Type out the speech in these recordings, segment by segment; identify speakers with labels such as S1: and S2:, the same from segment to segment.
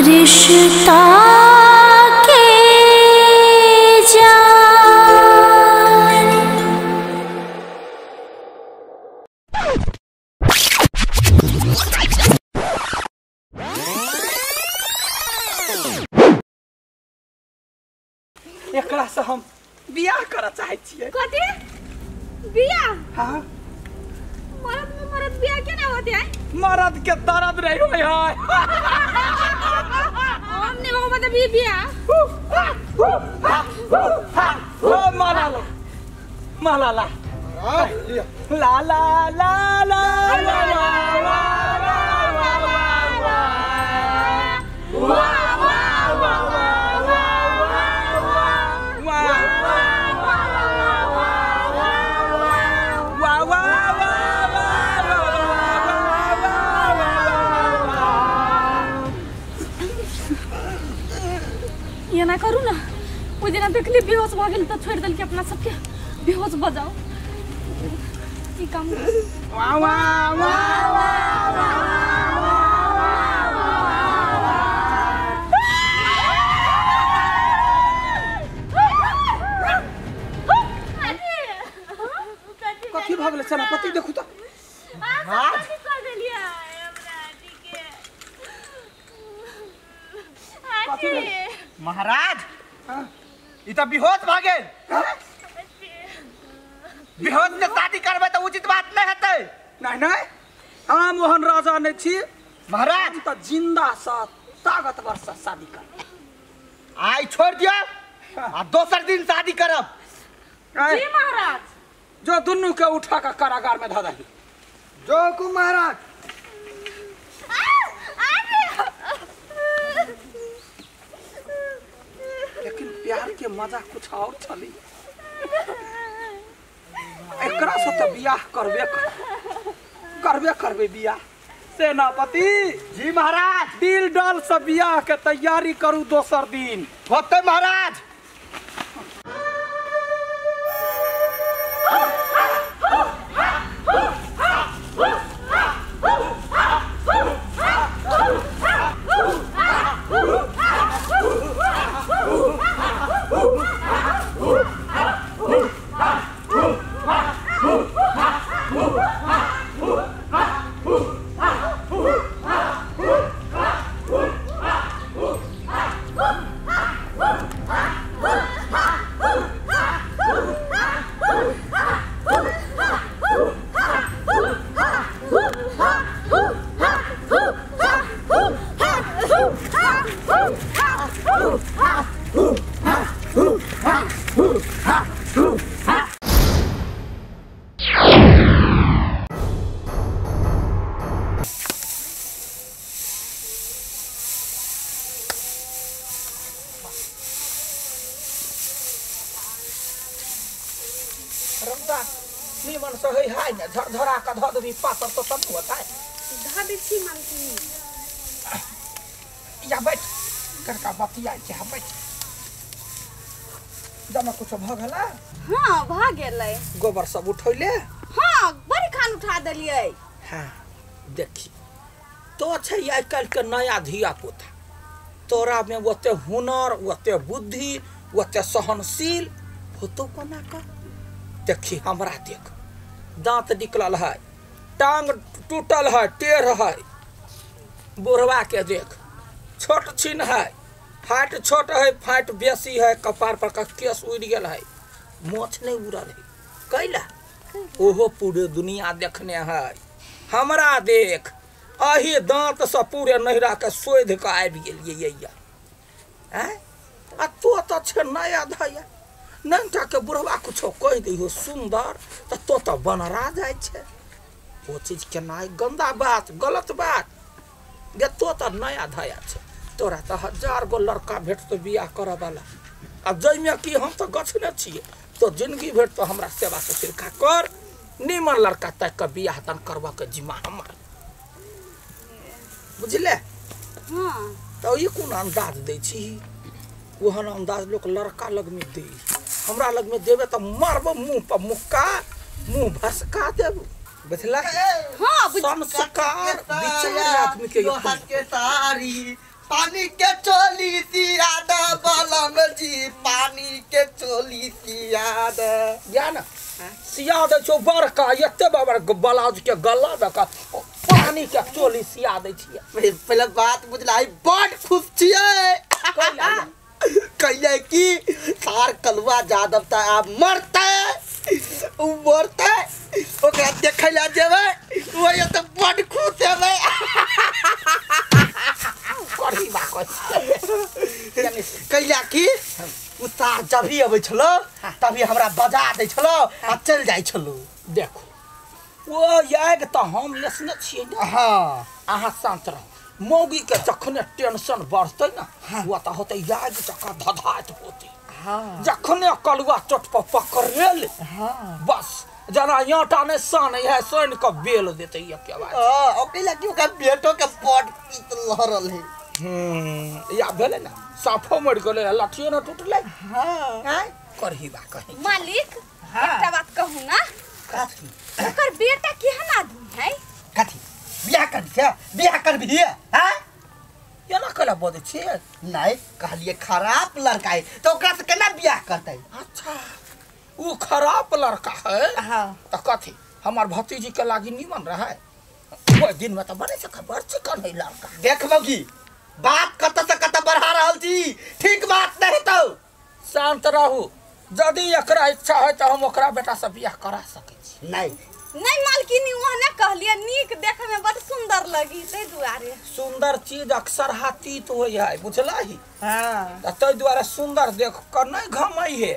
S1: रिश्ता के जान।
S2: एकरा से हम बियाह करऽ चाहै छियै।
S3: कथी बियाह?
S2: हाँ।
S3: मरद में मरद बियाह केना होते है?
S2: मरद के दर्द रही होय है।
S3: हम ने बाबा मतलब ई बियाह।
S2: ओ मालाला मालाला ला ला ला ला ला ला ला
S3: एना करू ना, ओहि दिना देखली बेहोश भऽ गेल तऽ छोड़ि देलकै अपना सबके, बेहोश भऽ जाओ। ई काम
S2: वाह वाह वाह वाह। कथी भऽ गेलै सेनापति? देखू तऽ कथी भेलै?
S4: महाराज ई तऽ बेहोश भऽ गेल। बेहोश से शादी करबै तऽ उचित बात नहि हेतै।
S2: नहीं नहीं, हम ओहन राजा नहीं छी
S4: महाराज,
S2: तऽ जिंदा सँ ताकतवर सँ शादी करब।
S4: आइ छोड़ दियौ आ दोसर दिन शादी करब।
S3: जी महाराज।
S2: जो दुनू के उठा के कारागार में धऽ दही।
S5: जो हुकुम महाराज।
S2: लेकिन प्यार के मजा कुछ और छली। एकरा से तो बियाह करबे करबे करबे बियाह। सेनापति
S4: जी महाराज।
S2: दिल डल से बियाह के तैयारी करू दोसर दिन
S4: होते महाराज।
S2: निमन से है हाय ने झरझरा के धऽ देबी पातर तो तब होता है।
S3: धऽ दै छी मालकिनी।
S2: या बैठ करका बतिया छै, हा बैठ। जमा कुछ भऽ गेला?
S3: हां भऽ गेलै।
S2: गोबर सब उठैले?
S3: हां बड़ी खान उठा देलियै।
S2: हां देखी तो छै आइ काल्हि के नया धिया पुता, तोरा में ओते हुनर ओते बुद्धि ओते सहनशील होतो कोना का? देखी हमरा देख, दांत निकलल है, टांग टूटल है, टेढ़ है। बुढ़वा के देख, छोट छिन है, फाट छोट है, फाट बेसी है, कपार पर का केस उड़ गेल है, मोछ नहीं उड़ल है। कैला? ओहो पूरे दुनिया देखने है। हमरा देख, अही दांत से पूरे नहिरा के शोधि के आबि गेलियै या। आ तो तऽ छै नया धया, ननटा के बुढ़वा कुछो कहि दैहो सुंदर तऽ तो तऽ बनरा जाइ छै। ओ चीज केनाइ गंदा बात, गलत बात। गे तो तऽ नया धया छै, तोरा तऽ हजार गो लड़का भेटतौ बियाह करऽ वाला। आ जाहिमे कि हम तऽ गछने छियै, तो जिंदगी भरि तो हमरा सेवा ससुरखा कर, निमन लड़का ताकि कऽ बियाह दान करबऽ के जिम्मा हमर। बुझले?
S3: हाँ।
S2: तऽ ई कोन अंदाज दै छी? ओहन अंदाज लोक लड़का लगमे दै, हमरा लगमे देबे तऽ मारबो मुँह पर मुक्का, मुँह भसका देबो। बुझला?
S3: हाँ,
S2: संस्कार विचार आदमी के
S4: लोहा के सारी पानी के चोली सियाद बलम जी, पानी के चोली सियाद।
S2: या ना सिया दै छौ बड़का एते बड़ ब्लाउज के गला दऽ कऽ पानी के चोली सिया दै छियै।
S4: पहिले बात बुझला, बड खुश छियै। कहियै कि सार कलुआ जादव तऽ आब मरतै, उ मरतै, ओकरा देखै लए जेबै, ओहि तऽ बड खुश हेबै। कहिया कि उ सार जब भी अबै छलो तभी हमरा बजा दै छलो आ चलि जाइ छलो।
S2: देखो ओ याग तऽ हम लेसने छियै ने।
S4: हाँ
S2: अहाँ शांत रहू। मौगी के जखने टेंशन बढ़तै ना वो तऽ होतै याग जकाँ धधाइत होतै।
S4: हाँ
S2: जखने कलुआ चोट पर पकड़ेल
S4: हाँ
S2: बस जना आटा नहि सानै है सानि कऽ बेल देतै एके बार।
S4: ओकरे लागि ओकरा बेटो के बड पीत लहरल है।
S2: या भेलै ना साफो मरि गेलै लाठियो ने टूटलै।
S4: हाँ
S2: करही बा कही
S3: मालिक। एकटा बात कहू ना,
S4: कथी?
S3: ओकर बेटा केहन आदमी है?
S4: कथी बियाह कर से बियाह करबी? हां
S2: एना कला बजै छियै?
S4: नहीं कहलिए खराब लड़का है तो ओकरा से केना बियाह करतै?
S2: अच्छा उ खराब लड़का है।
S4: हाँ
S2: तो कथी हमार भतीजी के लागी निमन रहे ओहि दिन में तो बने से खबर चिकन है लड़का।
S4: देख मौगी बात कत से कत बढ़ा रहल छी, ठीक बात नहीं तो।
S2: शांत रहू, यदि एकरा इच्छा है तो हम ओकरा बेटा से बियाह करा सकै छी।
S4: नहीं
S3: नहीं मालकिनी ओहने कहलिए नीक देखे में बड़ सुंदर लगी तै दुआरे।
S2: सुंदर चीज अक्सर हाथीत होइ है बुझलही।
S4: हां
S2: तै दुआरे सुंदर देख के नहीं घमै है,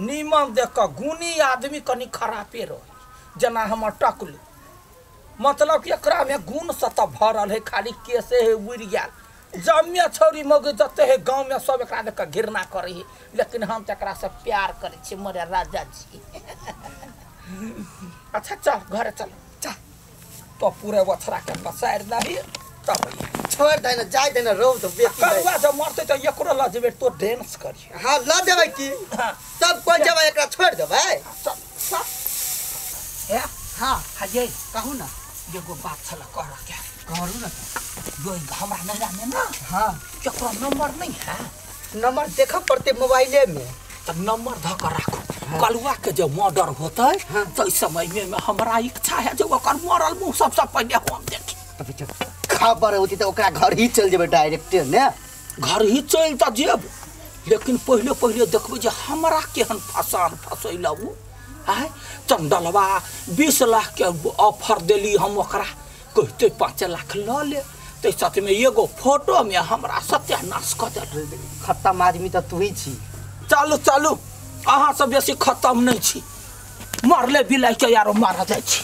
S2: नीमन देख के गुणी आदमी कनी खराबे रहे। जना हमर टकलू मतलब कि एकरा में गुण से तऽ भरल है, खाली केसे है उड़ि गेल। जम्मे छौरी मौगी जते है गाँव में सब एकरा देख के घृणा करे है, लेकिन हम तऽ एकरा से प्यार करै छी मोरे राजा जी। अच्छा चल घरे चल, चल तो पूरे बछड़ा के पसारि दही तब
S4: छोड़ दे ना, जाय दे ना रौद बेसी।
S2: करुआ जब मरतै तऽ एकरो लऽ जेबै तो डांस करी।
S4: हां लऽ जेबै की?
S2: हां
S4: सब कोइ जेबै, एकरा छोड़ देबै।
S2: चल चल। ए
S4: हां
S2: हाँ ये
S4: कहू ना
S2: एगो बात छल कहऽ के।
S4: करू ना
S2: यो हमरा नैहरा में ना
S4: हां
S2: केकरो नंबर नहीं है।
S4: नंबर देखऽ पड़तै मोबाइले में।
S2: तऽ नंबर धऽ कऽ राखू। कलुआ के जब मर्डर होतै तो इस समय में हमरा इच्छा है जो ओकर मरल मुँह सबसे पहले हम देखी।
S4: खबर होती तो ओकरा घर ही चल जेबै डायरेक्ट ने।
S2: घर ही चल तऽ जेब, लेकिन पहले पहले देखबै जे हमरा केहन फसान फसैलौ। आय चंडलवा 20 लाख के ऑफर देली हम ओकरा, कहते 5 लाख लऽ ले। ताहि साथ में एगो फोटो में हमरा सत्यानाश कऽ देल।
S4: खत्म आदमी तऽ तू ही छी।
S2: चलू चलू अहाँ सब बेसी खत्म नहीं छी, मरले बिलाइ के यारो मारा जाइ छी।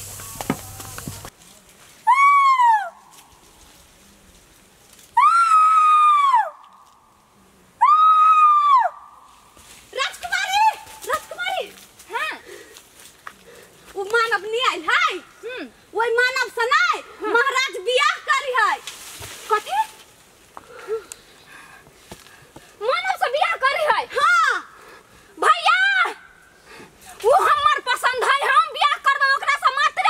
S3: राजकुमारी राजकुमारी। हां उ मानव नहीं आइल है। ओहि मानव से नहीं महाराज बियाह करी है। कथी मानव से बियाह करी है? हां भैया वो हमर पसंद है, हम बियाह करबै ओकरा से मात्र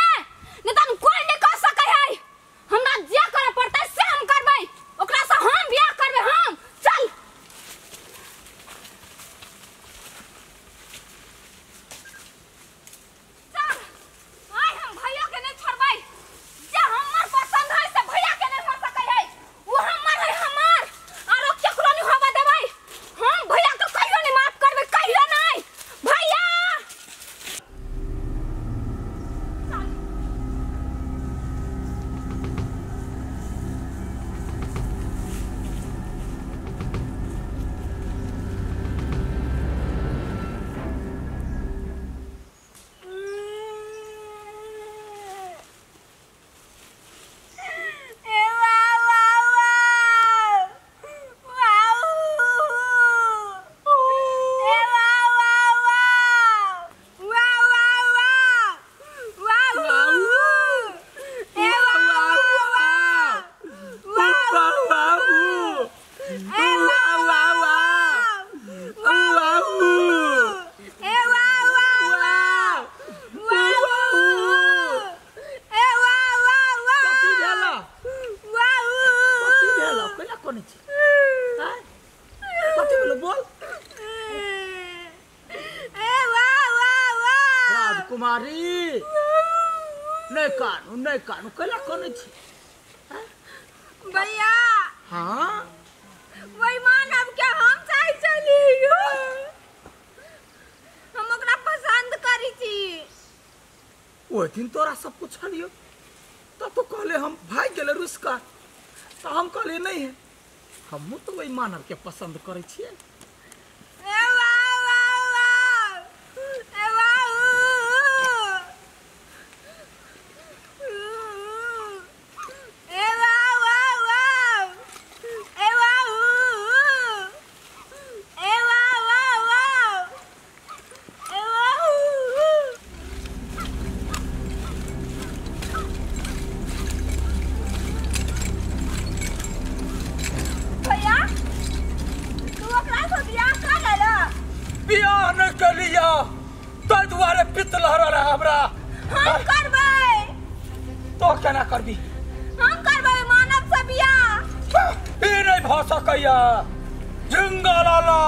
S2: राजकुमारी नहीं कानू नहीं कानू कैला कनै छी
S3: भैया।
S2: हाँ
S3: वही मानव के हम चाहे चली, हम ओकरा पसंद करी छी।
S2: ओहि दिन तोरा सब पुछलियो तब तो कहले हम भाग गेले रुसका, तो हम कहले नहीं है हमहूँ तो वही मानव के पसंद करै छियै।
S3: ए वाह वाह वाह, ए वाह, ए वाह वाह वाह, ए वाह, ए वाह वाह वाह, ए वाह। भैया तू ओकरा से बियाह कर लेला?
S2: बियाह नहि केलिया ताहि दुआरे पित्त लहरल है हमरा।
S3: हम करबै।
S2: तो केना करबी?
S3: हम करबै मानव से बियाह।
S2: ई नहि भऽ सकैया। झिंगा लाला